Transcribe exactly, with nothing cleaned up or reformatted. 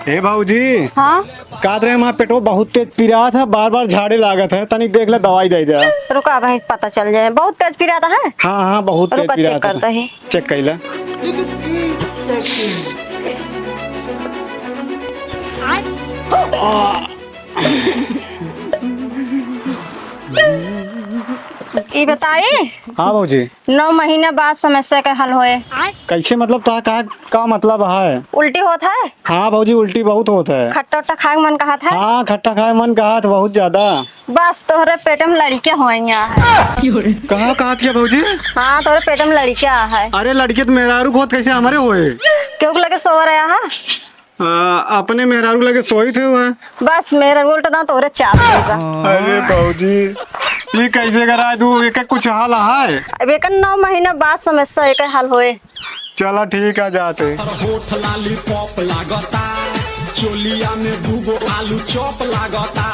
ए भौजी, हाँ? का रे, हमार पेटवा बहुत तेज पिरात है, बार बार झाड़े लागत है, तनिक देख ले, दवाई दे दे। रुका भाई, पता चल जाए, बहुत तेज पिरात है। हाँ, हाँ, बहुत तेज रुका, पिरात है। चेक करते हैं। चेक कइला। ई बताई? हाँ भौजी। नौ महीना बाद समस्या के हल होए। कैसे, मतलब, ता का, का मतलब है? उल्टी होत है? हाँ भौजी, उल्टी बहुत होत है। खट्टा उट्टा खाए के मन कहत है? हाँ, खट्टा खाए मन कहत बहुत ज्यादा। बस तोहरे पेट में लड़के होइया है। कहाँ कहत है भौजी? हाँ, तोहरे पेट में लड़के है। अरे लड़के तो मेहरारू के होत, कैसे हमरे होए? केहू के लगे सो रहा है? आ, अपने मेहरारू लगे सोई थे वह। बस मेहरारू उल्टा दांत तोहरे चाप देगा। अरे भौजी, ये कैसे करा तू? एक कुछ हाल है? अब एक नौ महीना बाद समस्या एक हल होए। चला ठीक है, जाते। होठ लाली पॉप लागता, चोलिया में दूगो आलू चॉप लागता।